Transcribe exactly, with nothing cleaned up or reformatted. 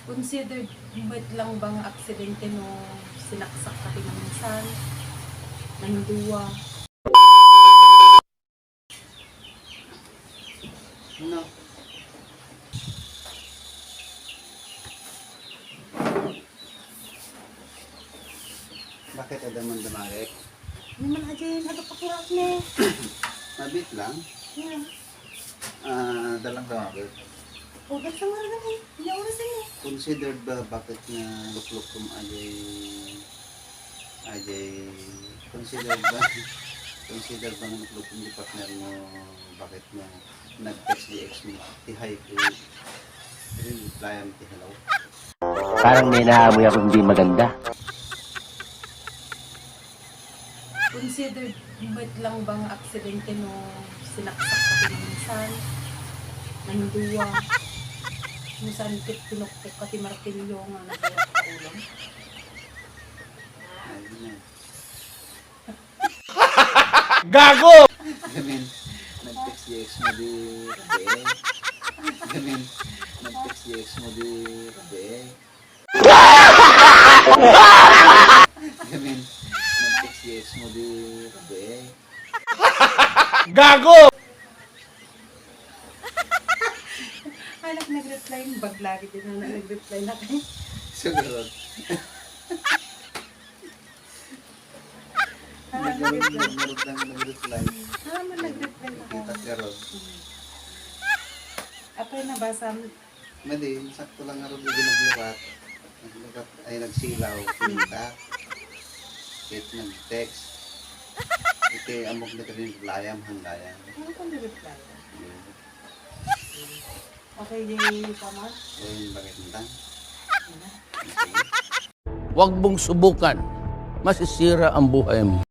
Considered met lang ba nga aksidente no sinaksak ka ti maminsan, nangduwa? No. Bakit ada man dumagit? Naman aja yung nagpapakilak ni. Mabit lang. Yeah. Ah, dalang dumagit. O, ba't sa mga ganun? Hindi oras yun. Considered ba bakit nga luklukkom ajay, ajay, considered ba, considered ba nga luklukkom di partner mo, bakit mo nag-text di ex mo, ti hi ko, replyan ti hello? Parang may naamoy ako hindi maganda. Considered met lang ba nga aksidente no sinaksak ka ti maminsan, nangduwa, no saan ket pinukpok ka ti martilyo nga nagburak ka ulo? Gago! Gamin, nag-text yes mo di rabi. Gamin, nag-text yes mo di rabi. Gamin, nag-text yes mo di rabi. Gago! Anak nag-reply, baglagi din ang nag-reply na kayo. Siguro. Anak Nagkaroon nag-reply. Nagkaroon lang nag-reply. Ah, man nag-reply na Kita kayo. ka ron. Apay nabasa mo. Madi, sakto lang nga ron ibinaglukat. Naglukat, ay nagsilaw. Kita. Kit nag-text. Iti amok na rin layam hanggayan. Ano ka nag-reply? Yun. Okay, di pa man. Ayun, bakit nandang? Huwag mong subukan. Masisira ang buhay mo.